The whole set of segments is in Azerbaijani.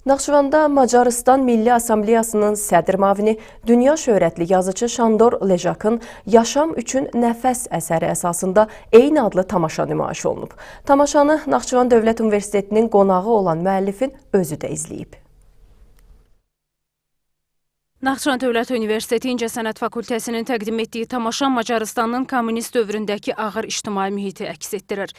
Naxçıvanda Macarıstan Milli Assambleyasının sədr mavini dünya şöhrətli yazıcı Şandor Lejakın Yaşam üçün Nəfəs əsəri əsasında eyni adlı tamaşa nümayiş olunub. Tamaşanı Naxçıvan Dövlət Universitetinin qonağı olan müəllifin özü də izləyib. Naxçıvan Dövlət Universiteti İncəsənət Fakültəsinin təqdim etdiyi tamaşa Macarıstanın kommunist dövründəki ağır ictimai mühiti əks etdirir.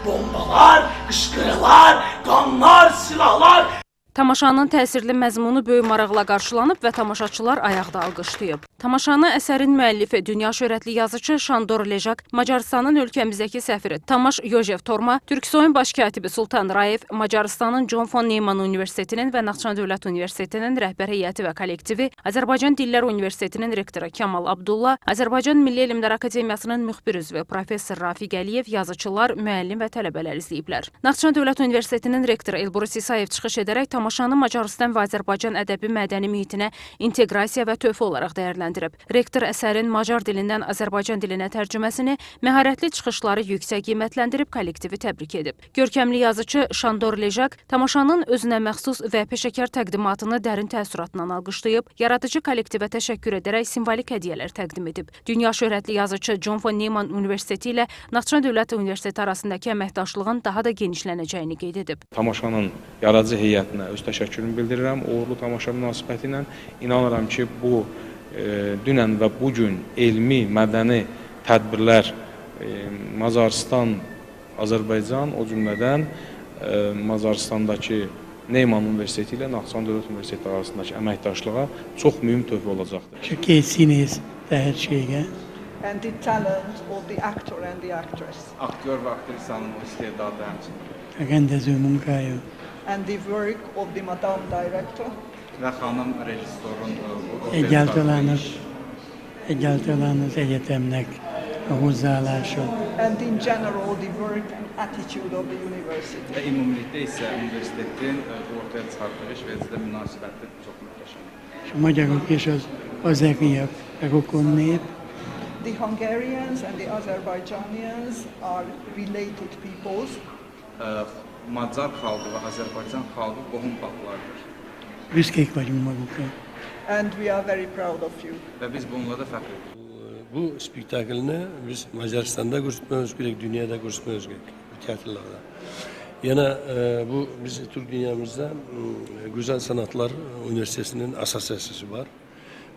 Bombalar, qışqırıqlar, qanlar, silahlar. Tamaşanın təsirli məzmunu böyük maraqla qarşılanıb və tamaşaçılar ayaqda alqışlayıb. Tamaşanı əsərin müəllifi, dünya şöhrətli yazıcı Şandor Lejak, Macarıstanın ölkəmizdəki səfiri Tamaş Yojev Torma, Türksoyun baş katibi Sultan Rayev, Macarıstanın John von Neumann Universitetinin və Naxçıvan Dövlət Universitetinin rəhbər heyəti və kollektivi, Azərbaycan Dillər Universitetinin rektoru Kamal Abdulla, Azərbaycan Milli Elmlər Akademiyasının müxbir üzvü professor Rafiq Əliyev, yazıçılar, müəllim və tələbələr izləyiblər. Naxçıvan Dövlət Universitetinin rektoru Elbrus İsayev çıxış edərək tamaşanı Macarıstan və Azərbaycan ədəbi mədəni mühitinə inteqrasiya və töhfə olaraq dəyərləndirib. Rektor əsərin macar dilindən Azərbaycan dilinə tərcüməsini, məharətli çıxışları yüksək qiymətləndirib, kollektivi təbrik edib. Görkəmli yazıcı Şandor Lejak tamaşanın özünə məxsus və peşəkar təqdimatını dərin təəssüratla alqışlayıb, yaradıcı kollektivə təşəkkür edərək simvolik hədiyyələr təqdim edib. Dünya şöhrətli yazıcı John von Neumann Universiteti ilə Naxçıvan Dövlət Universiteti arasındakı əməkdaşlığın daha da genişlənəcəyini qeyd edib. Tamaşanın yaradıcı heyətinə öz təşəkkürümü bildirirəm. Uğurlu tamaşa münasibəti ilə inanıram ki, bu dünən və bugün elmi, mədəni tədbirlər Macarıstan, Azərbaycan, o cümlədən Macarıstandakı Neyman Universiteti ilə Naxçıvan Dövlət Universiteti arasındakı əməkdaşlığa çox mühüm töhfə olacaqdır. Két színész tehetsége. And the talent of the actor and the actress. Aktör və aktrisanın o istedadı həmçinin. A rendező munkája. And the work of the madame director. Və xanım rejissorun Egyáltalán az egyetemnek a hozzáállása. And in general the work and attitude of the university. Və ümumilikdə isə universitetin ortaya çıxartdığı Şvedsiyada münasibəti çox möhtəşəmdir. És a magyarok és az azeriak rokon nép. The Hungarians and the Azerbaijanians are related peoples. Macar xalqı və Azərbaycan xalqı qohum xalqlardır. Büszkék vagyunk magukra. And we are very proud of you. Və biz bununla da fəxr edirik. Bu spektaklini biz Macaristan'da göstermemiz gerek, dünyada göstermemiz gerek, tiyatrolarda. Yani bu biz Türk dünyamızda Güzel Sanatlar Üniversitesi'nin asosiyasiyası var.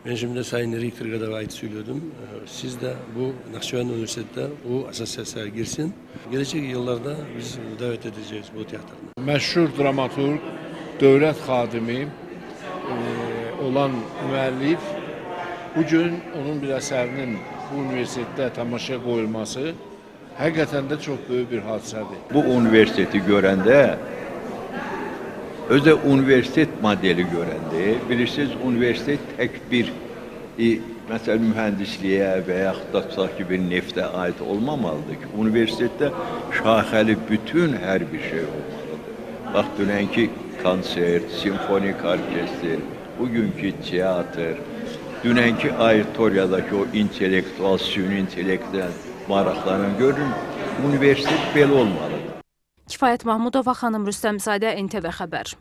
Ben şimdi Sayın Rektör'e de ait söylüyordum. Siz de bu Naxçıvan Üniversitesi'de o asosiyasiyaya girsin. Gelecek yıllarda biz davet edeceğiz bu tiyatrını. Məşhur dramaturg, dövlət xadimi olan müəllif bugün onun bir əsərinin bu universitetdə tamaşaya qoyulması həqiqətən də çox böyük bir hadisədir. Bu universiteti görəndə, özü universitet modeli görəndə, bilirsiniz, universitet tək bir məsələn, mühəndisliyə və yaxud da tutaq ki, bir neftə aid olmamalıdır ki, universitetdə şaxəli bütün hər bir şey olmalıdır. Bax, dünənki konsert, simfonik orkestr, bugünkü teatr, dünənki auditoriyadakı o intellektual, süni intellektual maraqlarını görün, universitet belə olmalıdır. Kifayət Mahmudova, Xanım Rüstəmzadə, NTV Xəbər.